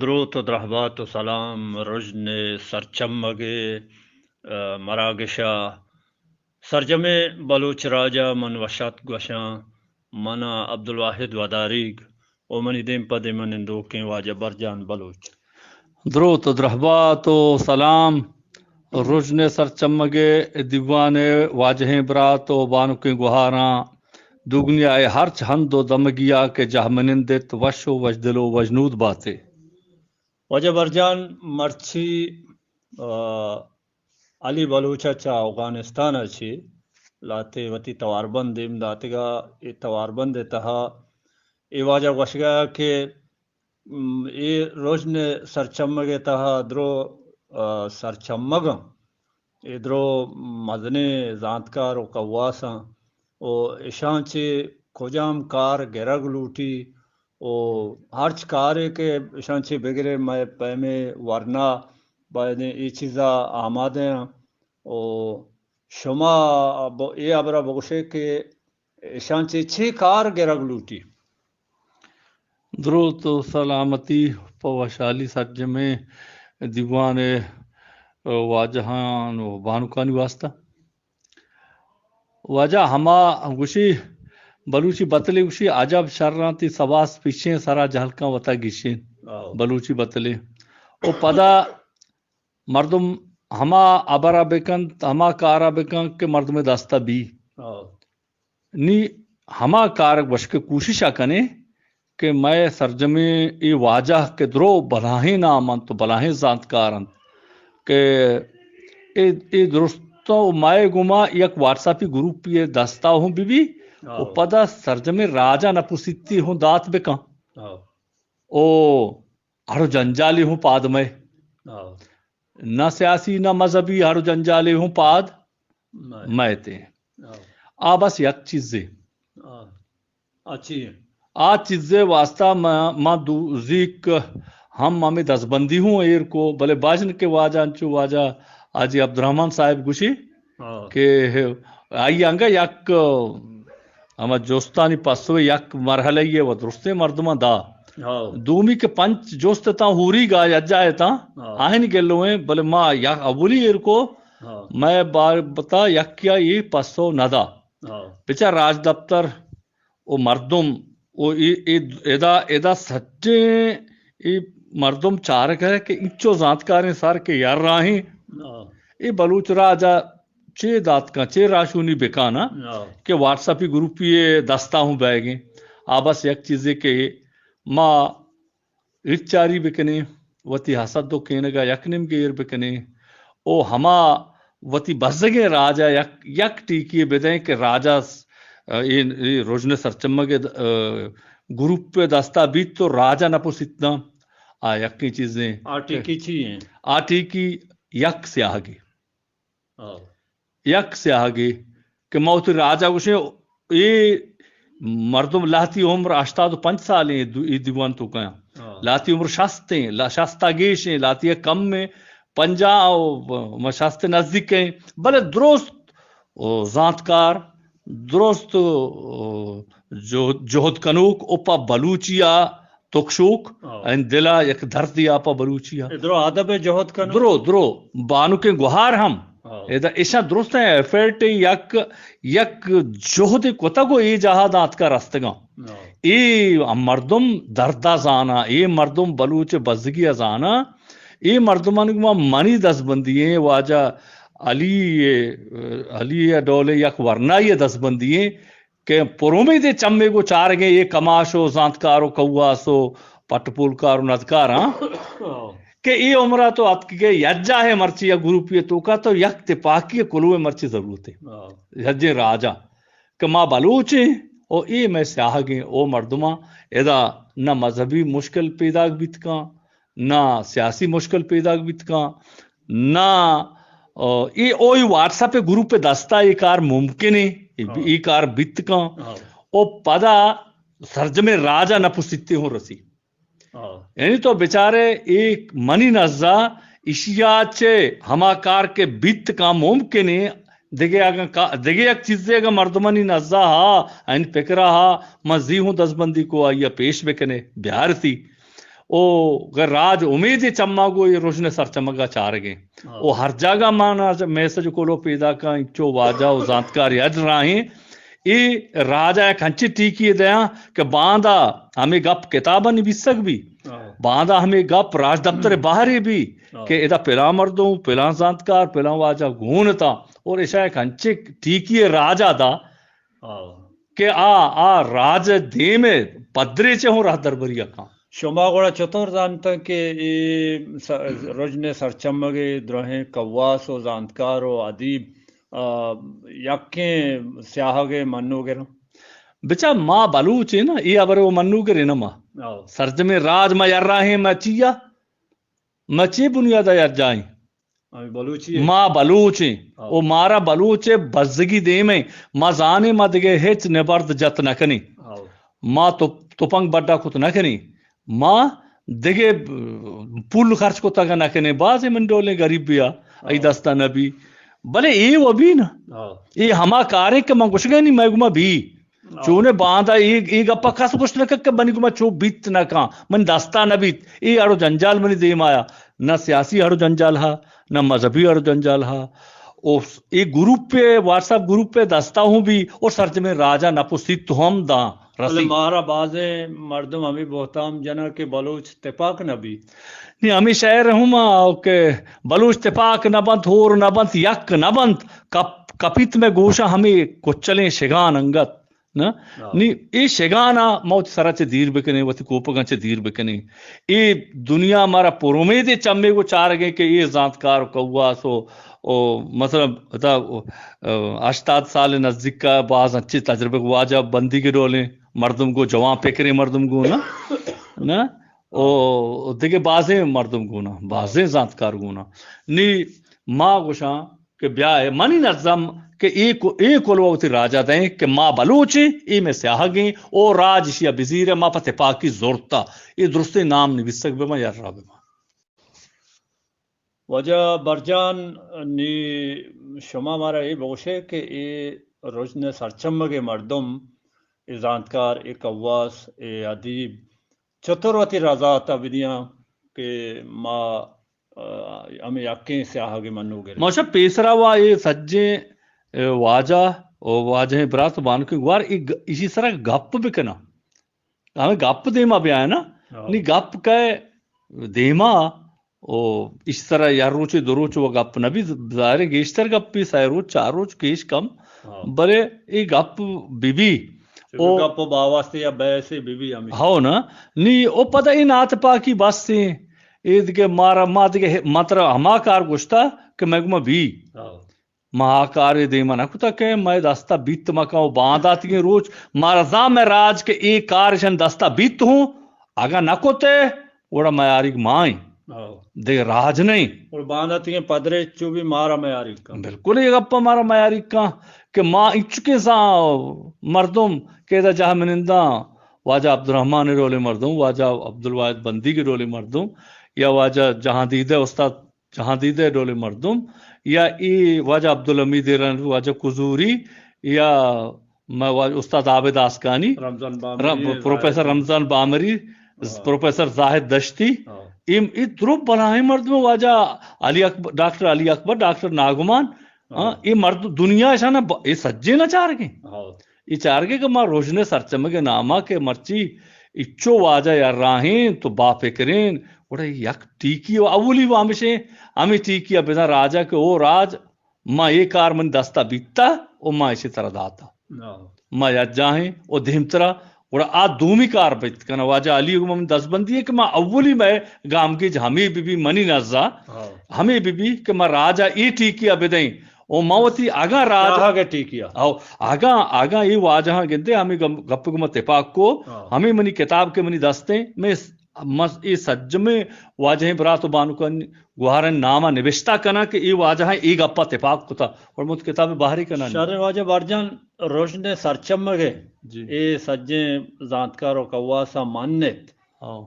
دروت و درہبات و سلام رژن سرچمگ ء، ء، مراگش ء سرجمیں بلوچ راج ء من وشاتک گوشاں۔ من ء عبدالواحد وداریگ و منی دیم پہ دیم ء نندوکیں واجہ برجان بلوچ۔ دروت و درہبات و سلام رژن ء سرچمگ ء دیوان ء واجہیں برات و بانکیں گوہاراں، دگنیا ء ہرچ ہند و دمگیا کہ جہمنند ات، وش و وشدل و وشنود باتے۔ واجہ برجان، مرچی، آ، علی بلوچ ء چہ اوگانستان ء چہ لہتے وتی تواربند دیم داتگا، اے تواربند ء تہا اے واجہ گوشگا کہ م، اے رژن سرچمگ ء تہا درو، آ، سرچمگاں، اے درو مزنیں زانتکار و کواساں و اشاں چہ کجام کار گرگ لوٹی و ہرچ کارے کہ اشاں چہ بگرے مئے پیمیں ورنا بایدیں اے چیزا آمادہ آں و شما ب-، اے ہبرا بگوشے کہ اشاں چہ چے کار گرگ لوٹی؟ دروت و سلامتی پہ وشحالی سرجمیں دیوان ء واجہان و بانکانی واسطہ۔ واجہ ہما گوشی، بلوچی بتلے گوشی، عجب شراں تی سباس پیشیں، سرا جہلکاں وتا گیشین۔ آؤ۔ بلوچی بتلے۔ و پدا مردم ہما ہبرا بکنت، ہما کارا بکنت کہ مردمے دستا بی۔ آؤ۔ نی ہما کار گوشگ ء کوشش ء کنیں کہ مئے سرجمیں اے واجہ کہ درو بلاہیں نام انت و بلاہیں زانتکار انت کہ اے، اے درستاں و مئے گوما یک واتساپی گروپی ء دستا ہوں بہ بی و آؤ۔ پدا سرجمیں راجا نپسیتی ہوں دات بکن۔ آؤ۔ او ہر جنجالے ہوں پاد مئے۔ آؤ۔ نہ سیاسی، نہ مذہبی، ہر جنجالے ہوں پاد مئے۔ مئے تے۔ آؤ۔ آ بس یک چیزے۔ آؤ۔ آ چی؟ آ چیزے واسطہ ما، ما دو زیک ہم ہمیں دزبندی ہوں ایر کو، بلے باجن کے واجہ انچو واجہ حاجی عبدالرحمن صاحب گوشی آؤ۔ کہ آئی انگا یک ہما جستانی پسو یک مرحلہ یہ و درستیں مردماں دا۔ ہاؤ۔ دومی کہ پنچ جست تاں ہوری گا یا جائے تاں ہاؤ۔ آہن گلویں، بلے ما یک اولی ایر کو ہاؤ۔ مئے بابتا یکیا یہ پسو نہ دا۔ ہاؤ۔ بچا راج دفتر و مردم و ای، ای، ادا، ادا سچیں ای مردم چارگ ہے کہ انچو زانتکاریں سر کہ یر راہیں ہاؤ۔ اے بلوچ راج ء چے داتکاں، چے راہشونی بکاناں ہاؤ۔ کہ واتساپی گروپی ء دستا ہوں بئیگیں۔ آ بس یک چیزے کہ ما ارچاری بکنیں، وتی حسد و کینگ ء یک نیمگے ایر بکنیں، او ہما وتی بزگیں راج ء یک، یک ٹیکی بدئیں کہ راج ء س-، اے، اے رژن سرچمگ ء د-، ء گروپ ء دستا بیت تو راج ء نپسیت نہ۔ آ یکیں چیزیں۔ آ ٹیکی چی ہیں؟ آ ٹیکی یک سیاہگے۔ ہاں۔ یک سیاہگے کہ ما وتی راجا گوشیں، اے مردم لہتی عمر ہشتاد و پنچ سال ہیں دو-، اے دیوان تو کیا۔ ہاں۔ لہتی عمر شست ہیں، لا-، شست آ گیش ہیں، لہتی کم ہیں، پنجاہ و ما شست نزدیک ہیں، بلے درست و زانتکار، درست و جہد، جہد کنوک و پا بلوچی آ تکشوک، ہاں۔ این دلا یک دردی آ پا بلوچی آ۔ اے درو ادب ء جہد کنوک۔ درو، درو، بانکیں گوہار ہم۔ ہاں۔ ادا اشاں درستیں ایفرٹ یک، یک جہد کتگ و اے جہاد آتکا رستگاں۔ ہاں۔ اے مردم دردا زانا، اے مردم بلوچ بزگی زانا، اے مردمانی گوما منی دزبندی ہیں، واجہ علی، علی ڈولے یک ورنائی دزبندی ہیں، کہ پر امیدیں چمے گوں چارگیں اے کماش و زانتکار و کواس و پٹ پولکار و ندکاراں کہ اے عمرا تو اتکگے یک جاہے مرچی یا گروپی توکا تو یک تپاکی کلوے مرچی ضرورت ہے۔ ہاں۔ یک جے راجا کہ ما بلوچیں او اے مئے سیاہگیں او مردماں ادا نہ مذہبی مشکل پیداک بیت کاں، نہ سیاسی مشکل پیداک بیت کاں، نہ، آ، اے او اے واتس ایپ گروپ دستا اے کار ممکن ہے، اے، ہاں۔ اے کار بیت کاں۔ ہاں۔ او پدا سرجمیں راجا نہ پسیتے ہوں رسی۔ ہاں۔ یعنی تو بچارے اے منی نزا اشیا چے ہما کار کے بیت کاں ممکن ہے، دگہ اگاں کا-، دگہ یک چیزے اگاں مردمانی نزا ہا، این پکرا ہا، ما زی ہوں دزبندی کو آئیا پیش بکنے، بیارتی۔ او گہ راج امیدے چماں گوں اے رژن ءِ سرچمگ ءَ چارگ ءَ ایں۔ ہاں۔ او ہر جاگہ ما نا میسج کلو پیداک آں، انچو واجہ و زانتکار یک راہیں۔ اے راج ءَ یک انچیں ٹیکی دیاں کہ باندا ہمے گپ کتاباں نبیسگ بی، ہاں۔ باندا ہمے گپ راجدپتر ءِ بہرے بی، ہاں۔ کہ ادا پلاں مردم، پلاں زانتکار، پلاں واجہ گون اتاں، اور اشاں یک انچیں ٹیکی راج ءَ دا، ہاں۔ کہ آ، آ راج ءِ دیم ءَ پدریچ ءَ ہوں راہدربری ءَ کاں۔ شما گڑا چطور زانتاں کہ اے س-، رژن ءِ سرچمگ ءِ دراہیں کواس و زانتکار و ادیب، آ، یکیں سیاہگ ءِ منوگر ایں؟ بچا ما بلوچ ایں نا، اے ہبر ءِ منوگر ایں نا ما۔ ہاں۔ سرجمیں راج ما یراہیں، ما چیا؟ ما چے بنیاد ءَ یرجاہیں؟ ہمے بلوچی ایں۔ ما بلوچ ایں۔ ہاں۔ او مارا بلوچ ءِ بزگی دیم ایں۔ ما زانیں ما دگہ ہچ نبرد جت نہ کنیں۔ ہاں۔ ما تو-، تپنگ بڈا کت نہ کنیں۔ ما دگہ پول خرچ کتگ نہ کنیں۔ بازیں من ڈولیں غریب بیا، ہاں۔ ای دستا نہ بی۔ بلے اے و بی نا۔ ہاں۔ اے ہما کاریں کہ من گوشگانی مئے گما بی۔ ہاں۔ چونے باندا اے، اے گپا کس گوشت نہ کنت کہ منی گما چو بیت نہ کاں، من دستا نہ بیت۔ اے اڑ و جنجال منی دیم آیا، نہ سیاسی اڑ و جنجال ہا، نہ مذہبی اڑ و جنجال ہا۔ او س-، اے گروپ پہ، واٹس ایپ گروپ پہ دستا ہوں بی، او سرجمیں راجا نپو سیت ہم داں بلے رسی۔ مارا بازیں مردم ہمیں بہتام جنا کہ بلوچ تپاک نہ بی۔ نی ہمیں شعر ہم آ کہ بلوچ تپاک نہ بنت، ہور نہ بنت، یک نہ بنت، کپ-، کپیت میں گوشاں ہمیں کچلیں شگان انگت۔ نہ؟ ہاں۔ نی اے شگان ءَ ما وتی سرا چہ دیر بکنیں، وتی کوپگاں چہ دیر بکنیں۔ اے دنیا مارا پر امیدیں چمے گوں چارگ ءَ کہ اے زانتکار و کواس و، و مثلاً ادا، آ، ہشتاد سال نزدیک ءَ باز انچیں تجربہ واجہ بندیگ ڈولیں مردم گوں، جوان پکریں مردم گوں، نہ؟ نہ؟ او دگہ بازیں مردم گوں نا، بازیں زانتکار گوں نا۔ نی ما گوشاں کہ بیا اے منی نزم کہ اے کو-، اے کلوہ وتی راجا دئیں کہ ما بلوچیں، اے مئے سیاہگیں، او راج اشیا بزیرے، ما پہ تپاکی زرتا۔ اے درستیں نام نبیسگ بہ ما یرا بہ ما۔ واجہ برجان، نی شما مارا اے بگوشے کہ اے رژن سرچمگیں مردم، اے زانتکار، اے کواس، اے ادیب، چطور وتی رضا تا بدیاں کہ ما، آ، ہمے یکیں سیاہگ ء منوگر ایں؟ ماشا پیسرا وا اے سجیں، اے، واجہ و واجہیں برات و بانکیں گوار اے گ-، ایشی سرا گپ بکناں۔ ہمے گپ دیما بیائے نا۔ ہاں۔ نی گپ کئے دیما او ایشی سرا یا روچے دو روچ و گپ نہ بی، ظاہر ہے گیشتر گپ بی، سئے روچ، چار روچ، گیش کم۔ ہاں۔ بلے اے گپ بی بی۔ چونکہ او گپ و باواستے یا بحثے بی بی ہمیں۔ ہاؤ نا۔ نی او پدا اے ناتپاکی بس ایں۔ اے دگہ مارا، ما دگہ ہ-، ما ترا ہما کار گوشتا کہ مئے گما بی۔ ہاں۔ ما آ کارے دیما نہ کتا کہ مئے دستا بیت مکن و بانداتگیں روچ مارا زان مئے راج کہ اے کار اشان دستا بیت ہوں، اگاں نہ کتے، گڑا میاریگ ما ایں۔ ہاؤ۔ دگہ راج نہ ایں۔ گڑا بانداتگیں پدریچ چو بی مارا میاریگ کن۔ بالکل اے گپا مارا میاریگ کن کہ ما انچکیں سا مردم کہ ادا جاہ مننداں، واجہ عبدالرحمن ڈولیں مردم، واجہ عبدالواحد بندیگ ڈولیں مردم، یا واجہ جہاندیدہ استاد جہاندیدہ ڈولیں مردم، یا اے واجہ عبدالحمید ایران، واجہ کزوری، یا مئے واجہ استاد عابد آسکانی، رمضان بامری، رم-، پروفیسر زاہد۔ رمضان بامری، ہاں۔ پروفیسر زاہد دشتی، ہاں۔ اے، اے درو بلاہیں مردم، واجہ علی اکبر، ڈاکٹر علی اکبر، ڈاکٹر ناگمان، ہاں۔ ہاں، اے مرد دنیا اشانا ب-، اے سجیں نہ چارگیں۔ ہاں۔ اے چارگے کہ ما روژن ء سرچمگ ء ناما کہ مرچی اچو واجہ یا راہیں تو با فکرین، گڑا یک ٹیکی و اولی وامشیں، ہمیں ٹیکی ء بزاں راجہ کہ او راج، ما اے کار من دستا بیتا و ما اشی ترا داتا۔ ہاں۔ ما یجاہیں و دیمترا، گڑا آ دومی کار بیت کنا۔ واجہ علی گما من دستبندی ہے کہ ما اولی مئے گامگیج ہمیں بی بی منی نزا، ہاں۔ ہمیں بی بی کہ ما راجہ اے ٹیکی ء بدئیں۔ او ما وتی اگاں راج سیاہگ ء ٹیکی ء۔ او اگاں، اگاں اے واجہاں گندے ہمیں گم-، گپ گما تپاک کو، ہاں۔ ہمیں منی کتاب کہ منی دستیں، میں س-، مس-، اے سجمیں واجہیں برات و بانکانی گوہاریں نام ء نبشتہ کناں کہ اے واجہاں اے گپ ء تپاک کتا اور مت کتاب بہری کناں۔ شر واجہ برجان، روژن سرچمگ ء جی۔ اے سجیں زانتکار و کواس ء منت۔ ہاں۔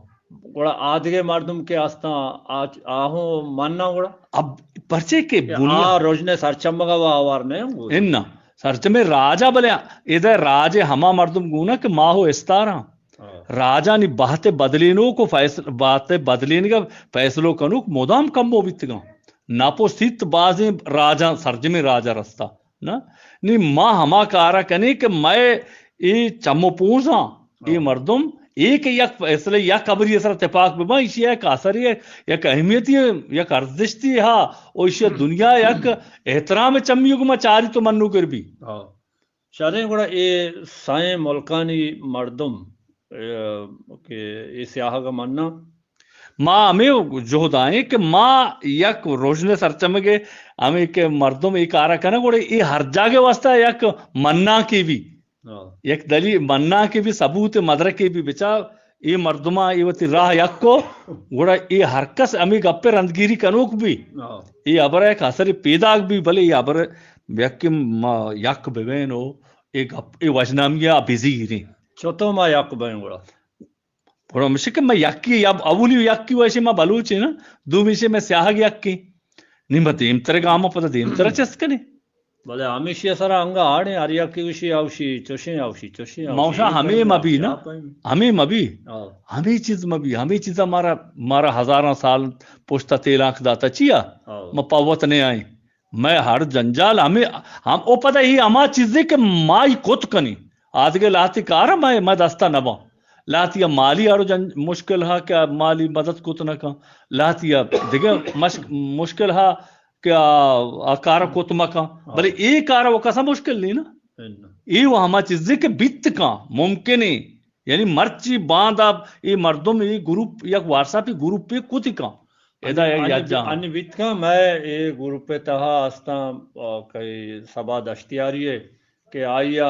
گڑا آدگہ مردم کہ استاں، آ، آہوں مناں گڑا؟ اب پرچے کہ کہ بنیا-، آ روژن سرچمگا و آوار نہ اوں گڑا؟ اناں۔ سرچمے راجا بلے ادا راج ہما مردم گونا کہ ماہ و استاراں۔ ہاں۔ راجانی بہت بدلینوک و فیصل-، بہت بدلینگا فیصلو کنوک مدام کمو بیتگاں۔ نپو سیت بازیں راجاں، سرجمیں راجا رستا۔ نہ؟ نی ما ہما کارا کنیں کہ مئے اے چم و پونزاں، اے ہاں۔ مردم اے کہ یک فیصلہ، یک خبری سر تپاک بباں، ایشی یک اثر، یک اہمیتی، یک ارزشتی ہا، و ایشی دنیا یک احترام چمی گما چاری تو منو گر بی۔ ہاں۔ شریں گڑا اے سائیں ملکانی مردم، اے، کہ اے سیاہگ مننا؟ ما ہمے جہد آئیں کہ ما یک روشن سرچمگے ہمے کہ مردم اے کارا کنگ، گڑا اے ہر جاگے واسطہ یک مناں کے بھی، ہاں۔ یک دلیل مناں کے بھی، ثبوت مدرکے بھی بچا، اے مردماں اے وتی راہ یک کو، گڑا اے ہر کس ہمے گپے رندگیری کنوک بھی۔ ہاں۔ اے ہبر یک اثر پیداک بھی، بلے اے ہبر یک ما یک ببین و اے گپ، اے وشنامی ء بزیریں۔ چتو ما یک بئیں گڑا؟ گڑا مشکل ما یکی، یا اولی یکی وشے ما بلوچ ہیں نا، دومی شے میں سیاہگ یکی۔ نی ما دیمتر گاما پدا دیمتر چست کنی۔ بلے ہمیشی سرا انگا آڑیں، ہر یکی وشی اوشی، چوشیں اوشی، چوشیں اوشی۔ موشا ہمیں مبی نا، ہمیں مبی۔ ہاں۔ ہمیں چیز مبی، ہمیں چیزا مارا، مارا ہزاراں سال پشتا تیلانک داتا چیا؟ ہاں۔ ما پوت نے آئیں۔ مئے ہر جنجال ہمے، ہم، او پدا اے ہما چیزے کہ ما ای کت کنیں۔ آدگہ لہتے کار مئے، مئے دستا نباں۔ لہتیا مالی ہر جن-، مشکل ہا کہ مالی مدد کت نہ کن۔ لہتیا دگہ مش-، مشکل ہا کہ آ، آ کار کت مکن۔ بلے اے کار و کسا مشکل نہیں نا۔ اے و ہما چیزے کہ بیت کن، ممکن ہے۔ یعنی مرچی باندا اے مردم اے گروپ، یک وارساپی گروپے کتی کن۔ ادا یک یجان۔ انی بیت کن مئے اے گروپ تہا استاں، آ، کئی سبا دشتیاری ہے کہ آئیا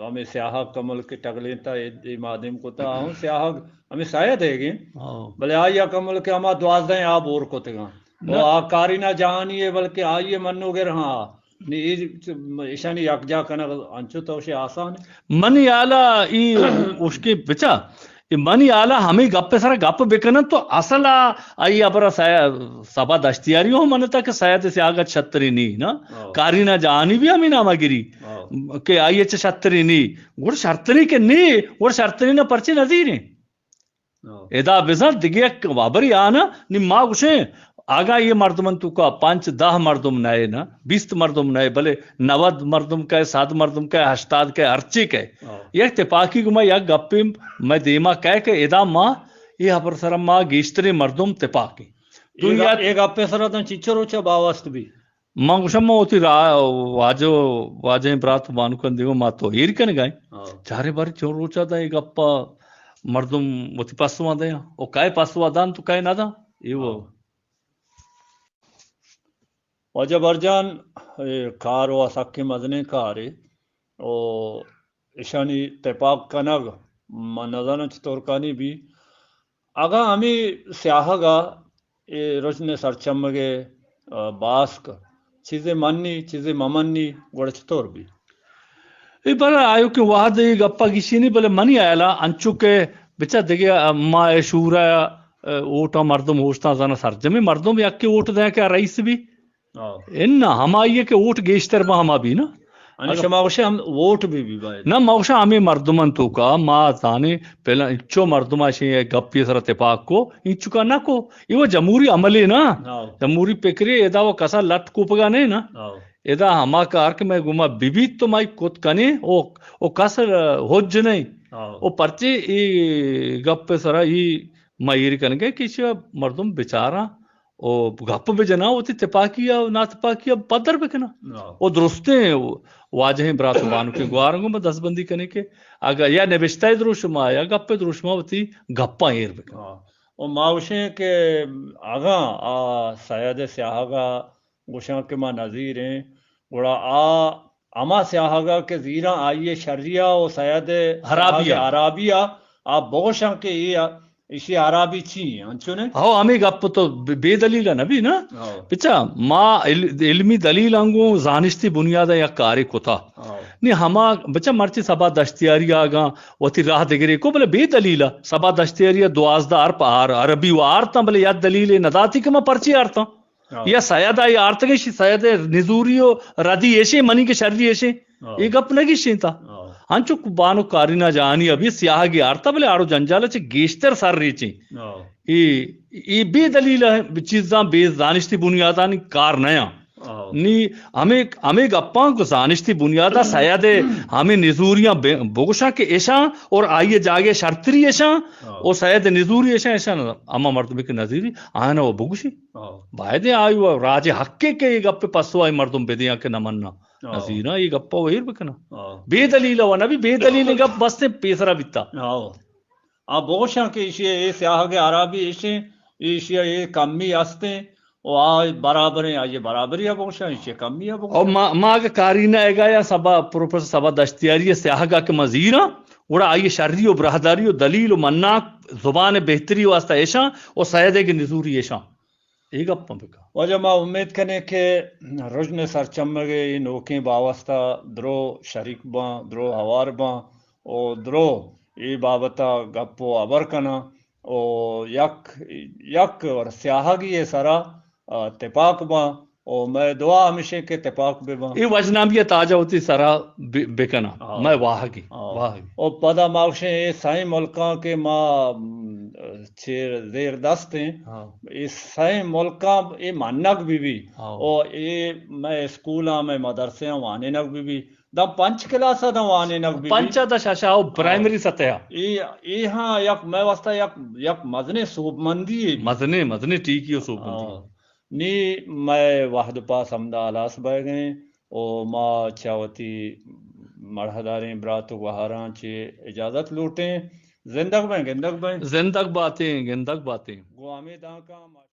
ہمیں سیاہگ کمل کے ٹگلیں تا اے، اے مادم کتا ہوں سیاہگ ہمیں سید ہے گے۔ ہاں۔ بلے آئیا کمل کے ہما دوازدہ آ بور کتگاں۔ نہ۔ آ کارینا جہانی ہے بلکہ آئیے منو گر ہاں۔ نی اے چ-، ایشانی یکجا کنگ انچو تو شے آسان ہے؟ منی حالا ای اشکے بچا، ای منی حالا ہمیں گپ سرا گپ بکنن تو اصل آ، آئی ابرا سیا-، سبا دشتیاری ہو منتا کہ سید سیاگت شتری نی نا۔ ہاں۔ کارینا جہانی بھی ہمیں نامہ گری ہاں۔ کہ آئی اچ شتری نی۔ گڑ شرتری کہ نی، گڑ شرتری نہ پرچے نظیر ہیں۔ ہاں۔ ادا بزاں دگہ یک ہبرے آ نہ، نی ما گوشیں، اگاں اے مردماں توکا پنچ دہ مردم نئے نہ، بیست مردم نئے، بلے نود مردم کئے، صد مردم کئے، ہشتاد کئے، ہرچی کئے۔ ہاں۔ یک تپاکی گما یک گپے مئے دیما کئے کہ ادا ما اے ہبر سرا ما گیشتریں مردم تپاکیں۔ تو اے گپ، یا اے گپے سرا تاں چچو روچا باوست بی؟ من گوشم، من وتی را-، واجہ، واجہیں برات بانکن دیما ما تو ایر کنگائیں۔ ہاں۔ چارے باری چون روچا داں اے گپا مردم وتی پسواں دیاں۔ او کئے پسوا دان تو کئے نہ دان؟ اے وہ۔ ہاں۔ واجہ برجان، اے کار و سکیں مزنیں کارے۔ او ایشانی تپاک کنگ، من نزاناں چطور کانی بی۔ اگاں ہمے سیاہگ ء اے رژن ء سرچمگ ء، آ، باسک چیزے منی، چیزے مہ منی، گڑا چطور بی؟ اے بلے آیوکیں وہد ء اے گپ ء گیشینی، بلے منی ہیال ء انچو کہ بچا دگہ، آ، ما اے شورا، آ، ووٹاں مردم اوشتاں زاناں سرجمیں مردم یکے ووٹ دیں کہ آ رئیس بی۔ ہاں۔ اناں ہمائی ء کہ ووٹ گیشتر بہ ہما بی نا۔ انی اگر شما گوشے ہم ووٹ بی بی باید۔ نہ، ما گوشاں ہمے مردماں توکا ما زانیں پہلا انچو مردم اشیں اے گپی سرا تپاک کو، انچکا نہ کو۔ اے وہ جمہوری عملے نا۔ ہاں۔ جمہوری فکرے، ادا وہ کسا لٹ کوپگا نہیں نا۔ ہاں۔ ادا ہما کار کہ میں گما بی بیت تو مائی کت کنے، او، او کس حج نہیں۔ ہاں۔ او پرچے اے گپ سرا ای مہیر کنگے کہ چہ مردم بچاراں او گپ بجناں، وتی تپاکی ء ناتپاکی ء پدر بکناں۔ ہاں۔ او درستیں واجہیں برات و بانکیں گوارنگوں ما دستبندی کنیں کہ اگاں یا نبشتہ ء دروشما یا گپ ء دروشما وتی گپاں ایر بکناں۔ ہاں۔ او ما گوشیں کہ اگاں آ سید سیاہگ ء گوشاں کہ ما نزیریں، گڑا آ ہما سیاہگ ء کہ زیراں آئی ء شری ء و سید ء ہرابی ء۔ سیاہگ ء ہرابی ء آ بگوشاں کہ اے ایشی ہرابی چی ہیں، انچو نے؟ ہو، ہمے گپ تو بے، بے دلیل نہ بی نا۔ ہو۔ بچا، ما عل-، علمی دلیل انگو زانشتی بنیاد یک کارے کتا۔ ہو۔ نی ہما بچا مرچی سبا دشتیاری آگاں وتی راہ دگرے کو، بلے بے دلیل سبا دشتیاری دوازدہ ارپ آر عربی و آرتاں، بلے یک دلیل نہ داتی کہ ما پرچی آرتاں۔ ہاں۔ یا سید آئی آرتگ ایشی، سید نزوری و ردی ایشی، منی کہ شری ایشی۔ ہاں۔ اے گپ نہ گیشینتا۔ ہاں۔ ہنچو بانک کارینا جہانی ابھی سیاہگے آرتا، بلے آڑو جنجال چہ گیشتر سر ریچیں۔ ہاں۔ اے، اے بے دلیل چیزاں، بے زانشتی بنیادانی کار نیاں۔ ہاں۔ نی ہمے، ہمے گپاں کو زانشتی بنیادا سید ہمے نزوریاں بے-، بگوشاں کہ اشاں اور آئی جاگے شرتری اشاں، ہاں۔ اور سید نزوری اشاں، اشاں ہما مردم کہ نزیری آیاں و بگوشی۔ ہاں۔ باید آئی و راج حقے کہ اے گپ پسو آئی مردم بدیاں کہ نہ مننا۔ ہاں۔ نزیراں اے گپا و ایر بکناں۔ ہاں۔ بے دلیل و نبی، بے دلیل گپ بستیں پیسرا بیتا۔ ہاں۔ آ بگوشاں کہ ایشی اے سیاہگ ء ہرابی ایشیں، ایشی ء اے کمی ہستیں، و آ برابریں، آئی برابری ء بگوشاں، ایشی ء کمی ء بگوشاں۔ او ما، ما اگہ کارینہ ایگا یا سبا، پروفیسر سبا دشتیاری ء سیاہگ ء کہ ما زیراں، گڑا آئی شری و براہداری و دلیل و مناک زبان بہتری واسطہ ایشاں و سید ء کہ نزوری ایشاں۔ اے گپاں بکن۔ واجہ ما امیت کنیں کہ رژن سرچمگ ء اے نوکیں باوستہ درو شریک باں، درو ہوار باں، و درو اے بابت ء گپ و ہبر کناں و یک، یک سیاہگی ء سرا، آ، تپاک باں و مئے دعا ہمیشیں کہ تپاک بہ باں۔ اے وجنامی ء تاجہ وتی سرا ب-، بکناں۔ آ۔ مئے واہگی، آ۔ واہگی۔ و پدا ما گوشیں اے سئیں ملکاں کہ ما، م، چیر زیر دست ایں، ہاں۔ اے سئیں ملکاں اے منگ بہ بی، ہاں۔ و اے مئے اسکولاں، مئے مدرسیاں وانینگ بہ بی۔ داں پنچ کلاس ء داں وانینگ بہ بی۔ پنچ ء داں شش ء او پرائمری سطح ء۔ اے، اے ہاں یک مئے واسطہ یک، یک مزنیں سوبمندی یے بی۔ مزنیں، مزنیں ٹیکی و سوبمندی۔ آ، نی مئے وہد پاس ہمدا ہلاس بئیگ ء انت و ما چہ وتی مڑہداریں برات و گوہاراں چہ اجازت لوٹیں۔ زندگ بئیں، گندگ بئیں۔ زندگ باتیں، گندگ باتیں۔ گوں ہمے دانکاں ما